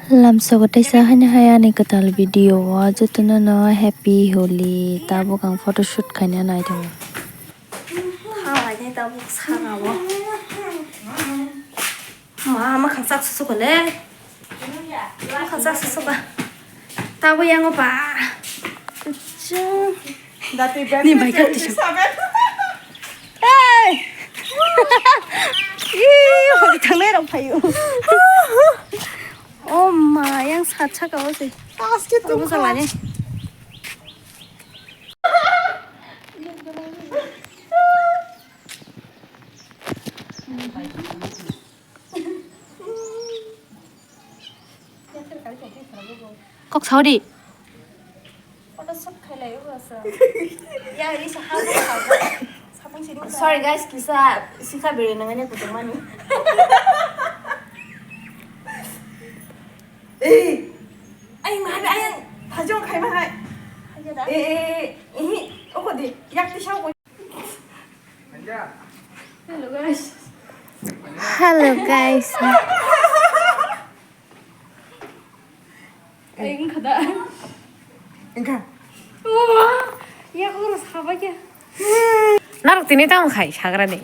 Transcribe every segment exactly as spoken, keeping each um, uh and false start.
Lamsogo teisa haino hai ani kwtal video o jotono no happy Holi, tabuk ang photoshoot khaina naitongo. Thanglai nai tabuk saka o. Ma, ma khangsak susugo le. Ma khangsak susugo. Tabuk yango ba. Ni bai kha tisa. Hey! Ih, hori thangnai rok phaio. Oh ma, yang sat saka o se. Basket. Tabuk tongkha. Salani. Kok saudi. Photo shoot khailai o asa. Ya, ini sahab. Sorry guys, kisa sikha beri nangani kutung mani. Eh, ay, mahal ay, tajong khaima hai. Eh, eh, eh, ini, oko di, yak tisha ko. Hello guys. Hello guys. Ay, wngkha da. Wngkha. Mama, ya kok sabai ya. Narok tini tamo khai sagrani.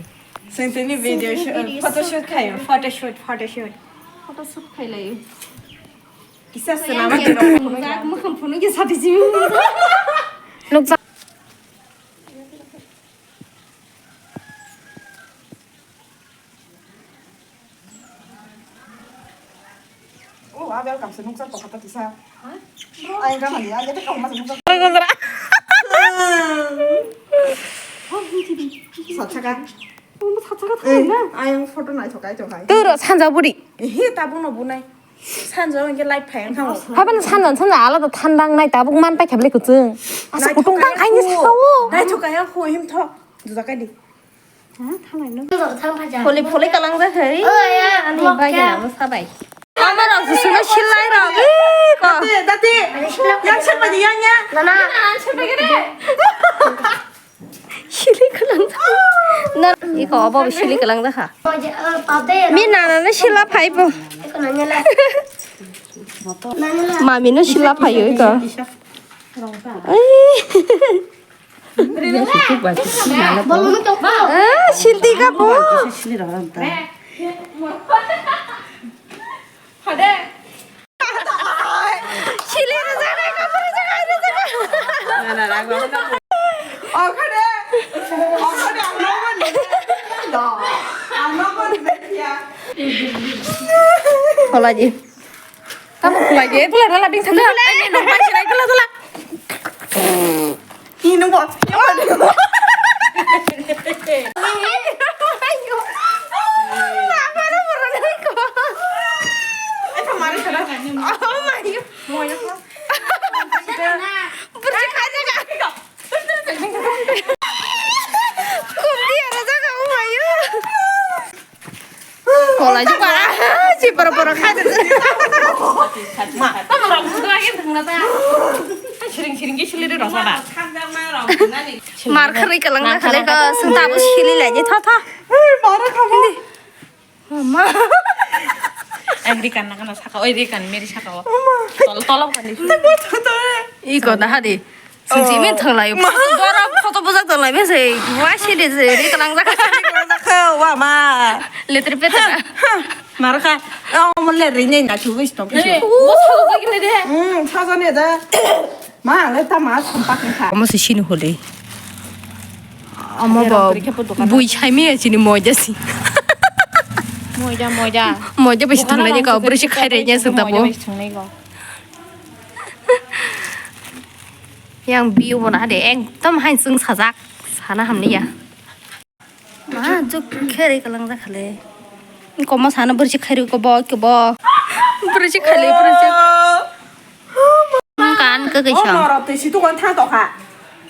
Sing tini video shoot, video photoshoot shoot khai, khai. Photoshoot, photoshoot. Photoshoot khailai. Kisa selama. Mukhang phunuk ya sati simi. Nuksa. Oh, ah, welcome se nukjak tongkha ta kisa. Ai, gana ya, ya, tei kaham se nukjak. Satsaka. Satsaka. Ai, ang photo naithok, ai, thok, ai. Turo sanja buri. Ehe, tabuk no bunai. Sanja hwnkhe light phai ang thango. Haban sanja, sanja alada thandang nai tabuk man paikha bele kuchung. Asa kutung tang aini sakao. Naithok, ai, ho, him tho. Juda kai di. Pholi pholi kalang jak hai. Ani bai gana mo sabai. Ama rok se suma silai rok. Ih, ko. Dati, dati. Yang sir bai yang ya. Nana. Sili kalang jak. Na, iko obo sili kalang jak ha. Mi nana na sila phai bo. Mami no sila phai iko. Ai. Ah, silti ka po. Sili rwjak nai, kapur rwjak, ai rwjak. Okhade, okhade, ang nogo ni. Ang nogo ni, ya. Hola ji. Tamo khulai de, tula dala bing thangkha. Ani nong bai sinai tula tula. Hi nong bo. Ai, thamari sana. Oh my God. Mo ya. Burji khai jaga. Kum dia ada jaga, oh my God. Kolai juga. Si pura-pura khai de. Ma, tamo rok sudu lagi thangna ta. Siring siring ki sili de rasa da. Mar khari kalang na khale ka sung tabu sili lai ni tho tho. Mara khamu. Mama. Ai ri kan na kana saka, oi ri kan meri saka o. Tol tolom kan di. Iko da hadi. Sung si min thanglai. Bora photo bujak tonglai bese. Wa si de se ri kalang jak. Wa ma. Letter peter. Markha. Oh, mo le ri nei na chu wis to. Mo sa de. Hmm, sa ne da. Ma le ta ma sampak kha. Mo se sini hole. Amo bo bui chai me chini moja si. Moja moja. Moja besi thanglai ko bro si khai re nya sung ta bo. Yang view bo na de ekdom hain sung sajak sana hamni ya. Ma juk khere kalang jak khale. Komo sana bursi khairi ko bo ko bo. Bursi khale bursi. Kan ke ke sang. Norok tei situ kan thang tokha.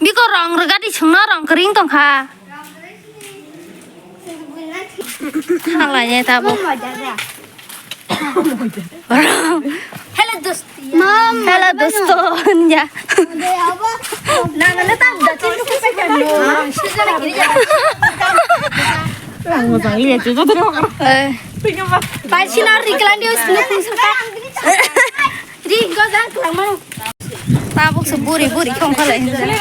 Biko rong rega di sungno rong kering tongkha. Halai ne tabo. Hello, dost. Mom, hello, dosto. Ya. Na, na, na, tam, da, tin, lu, kita, kan, lu. Ang mo sang liya, chujo, dero. Eh. Bai sina ri kelandi o sini pung saka. Ri go jang kelang mano. Tabuk se buri buri khong khalai hinjana.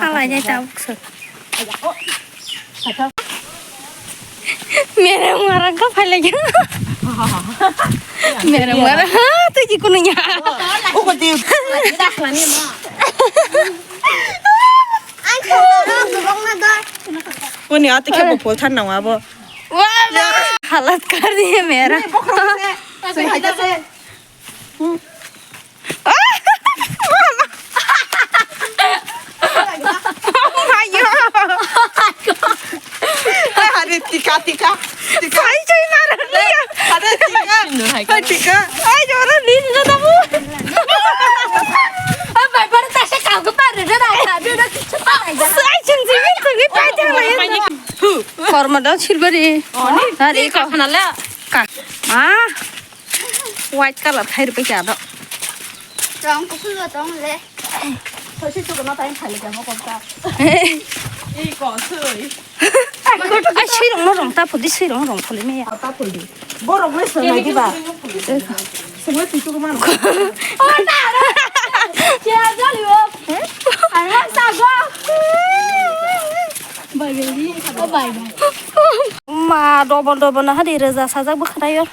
Khalai jai tabuk se. Mere mara ka phai lagi. Mere mara ha tu ji kunu nya. Uko di. Ang khala ro gubong na do. Kuni ati khe bo pol than nang abo. Wah, halat kar diye mera. Bokhorok se. Sui hai ta se. Oh my God. Are tika tika. Tika. Sai sai mara liya. Are tika. Tika. Ai jora ni na tabu. Bai bar ta se kau ko par re ra ka de na kichu pa. Sai chin ji ni tu ni pa ja la ya. Korma da silbari. Are ka khana la. Ka. Ah. White color khai rupai ka do. Rong kuphur bo tong le. Thoi se chukno tai phai le ka mo kom ta. Ei ko sui. Ai sui rong no rong ta phudi sui rong rong phuli me ya. Ta phuli. Borok le swngnai diba? Swngnai twi tugwi mano. Ma dobon dobon na hadi reza sajak bwkhanayo.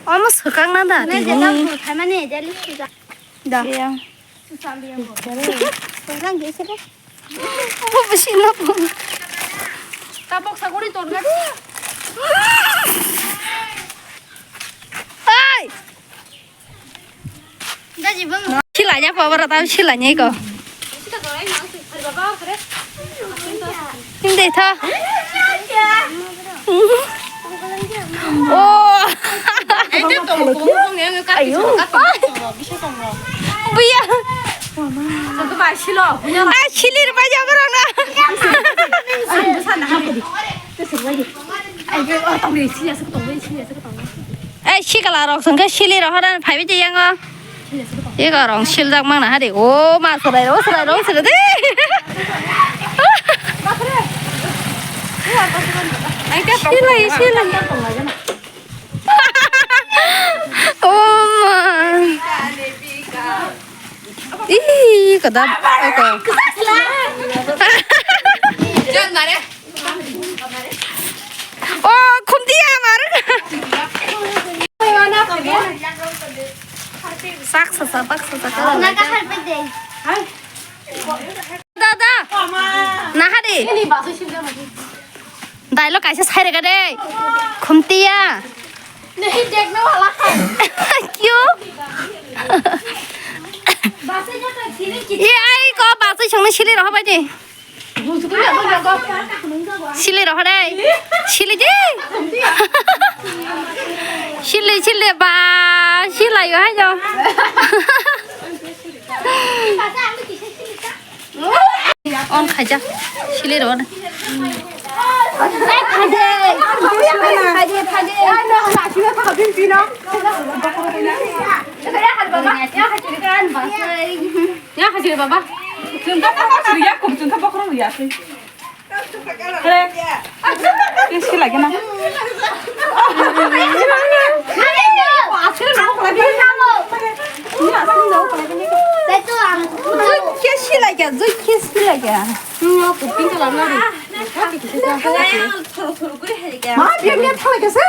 Omo swkang na da tini. Da. Iya. Swkang ge se. Omo bisi no. Tabok sagori ton ga. Ai. Silanya pa bara tau silanya iko. Hindi tha. Oh. Ayo. Buya. Ah, silir baja bara na. Eh, sikala rok sengke sili rohor phaibi je yango. Ego rong siljak mangna hari. O ma serai ro, serai ro, serai de. Silai, silai. O ma. Ih, kada eko. Oh, khumti amar. Sak sa sa, bak sa sa. Naga harpe de. Dada. Nahari. Dailo kaisa sairega de. Khumtiya. Nahi dekne wala hai. Kyo? Ye ai ko basai songni sili rohor bai de. Sili rohor de. Sili de. Sili sili ba sila yo hai jo. On khaja. Sili rohor. Ya hajir baba. Chwng to bokhorok riya, kum chwng to bokhorok riya se. Hare. Isi lagi na. Asli na bokhorok riya. Ini asli na bokhorok riya. Zui khe si lagi, zui khe si lagi. Ini aku pink color na ri. Ma, dia dia thala kesa.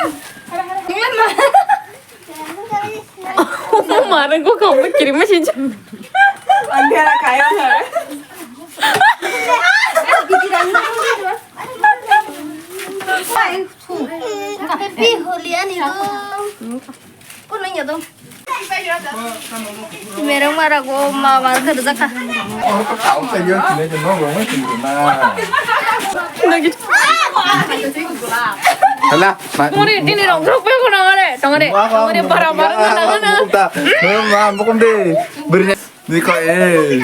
Mara ko kamu kirim masih jam. Andhera kaya na. Happy Holi ani do. Kuno nya do. Mereng mara go ma ma kerja ka. Hala, ma- Mori, tini rong rok pe ko nongore, tongore, tongore, bara bara na na. Bukum ta, ma bukum de, beri ni ko eh.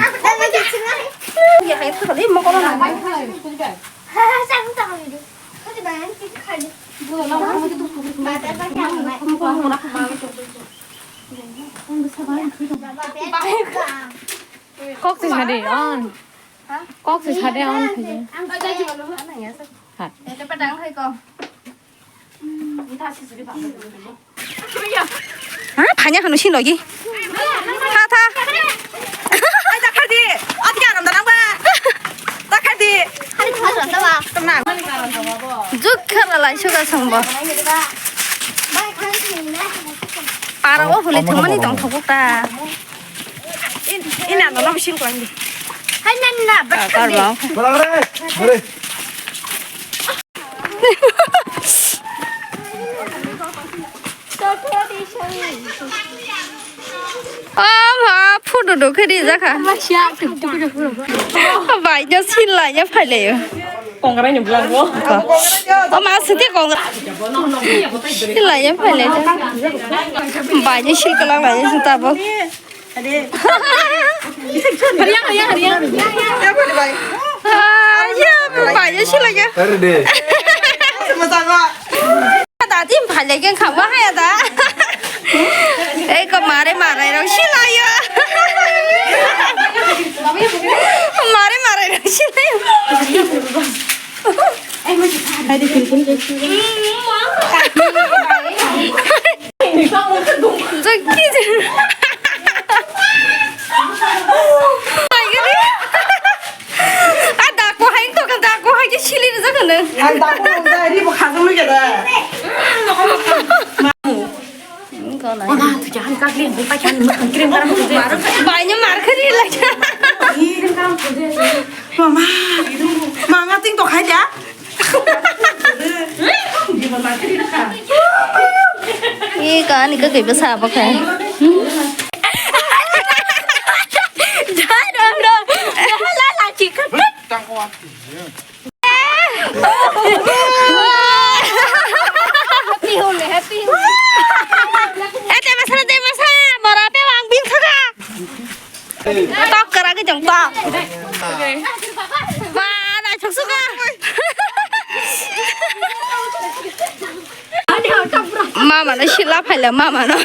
Kok se sade on. Kok se sade on khaje. Ha. Ha, phanya hanu sin logi. Tha, tha. Ai, ta khardi. Ot ga ram da nang ba. Ta khardi. Juk khara lai suga sangbo. Para o huli thangmani tong thok ta. Ina no no bisin ko andi. Hai na na ba. Kar ba. Bora re. Bora. O ma, photo do khedi jakha. Bai no sin lai ya phai le yo. Kongrai ni blango. O ma, sete kongrai. Sin lai ya phai le. Bai no sin kalang lai ya tabo. Hariya, hariya, hariya. Ah, ya, bai no sin lai ya. Are de. Sama-sama. Da din phale gen kha wa ya da. Ei ko mare mare rok silayo. Mare mare rok silayo. A da ko hai to ka da ko hai je sili rijak hwno. Ang da ko nang da ri bo khajang nui da. Mama, tu jangan kagli, buka jangan makan krim karam tu. Banyak markeri lagi. Krim karam tu. Mama, mama ting to khai ja. Ih, kan ika kaiba sabo kha. Jai ram ram. La la chikha. Ete masa, ete masa, mora pe wang bin kha. Tok kara ke jong tok. Ba, naithok suka. Mama no sila phaila mama no.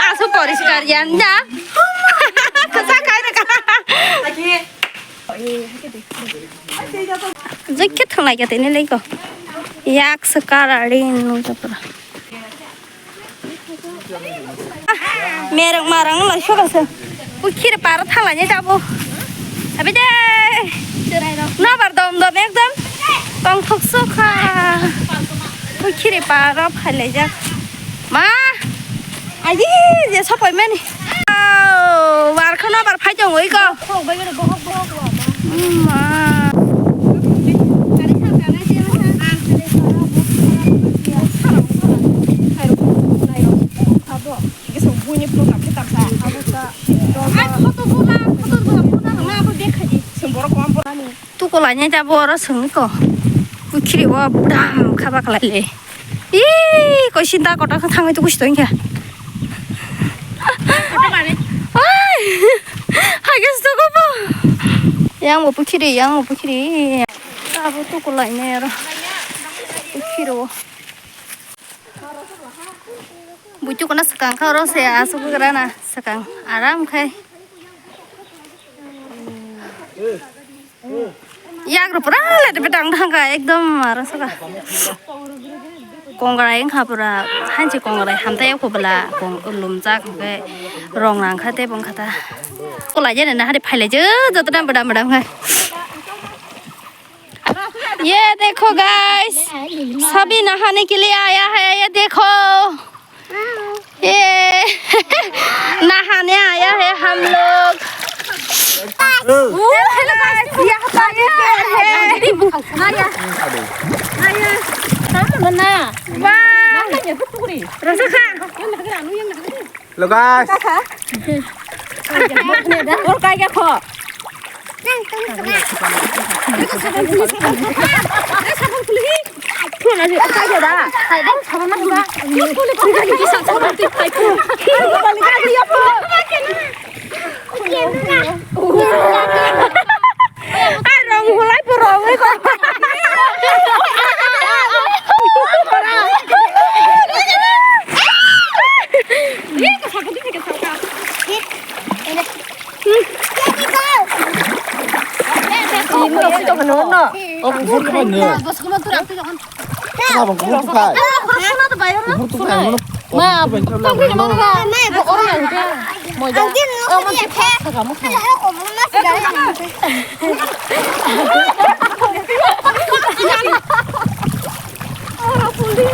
Aso poriskar yan ja. Kasa kai na ka. Jikhe thanglai khe tini lei ko. Yak se kara ri nung ta pura. Mereng marang lai soka se. Pukhiri paro thalai ni tabo. Abi de. Nabar dom dom ekdom. Tongthok sokha. Pukhiri paro phalai jak. Ma. Aji, je sopoi mani. Au, war khano bar phai tong oi ko. Khok bai gano bohok bohok wa ma. Ma. Ai, photo bola, photo bola, photo bola, abo dekhai di. Semboro kom bola ni. Tuku lainai jabo oro songni ko. Pukhiri o bwdam khaba khlai le. Ih, koi sinta kotor khe thangwi tuku sito wngkha. Oi, hai khe sito kobo. Yang bo pukhiri, yang bo pukhiri. Abo tuku lainai oro. Pukhiri o. Buituk no swkang kha oro se aswk gra na swkang aram khai. Yak rw pura le de bedang thang kha ekdom aro swkang. Kongrai wngkha pura hanchi kongrai hamtai ya kho bwla kong lumjak hwnkhe rong nang kha tei bong kha ta. Kolai jani na hari phailai je joto na bedam bedam khai. ये देखो गाइस, सभी नहाने के लिए आया है। ये देखो, ये नहाने आया है हम लोग। हेलो गाइस, यहाँ पर ये है। वाह। Hello guys. Oro kaiga kho. Ai, rong hulai po rong ui ko. Ano, ano. Oh, kuphur tuphai no. Bwswkma tura twi jagan. Tabang kuphur tuphai. Ano, khoroksa na to bayar na. Kuphur tuphai, ano. Ma, kuphur tuphai, tongwi ano. Mano na, na, bo oro yang khe. Moja. Ang din no. Oh, mo khe. Saka mo khe. Oro puli.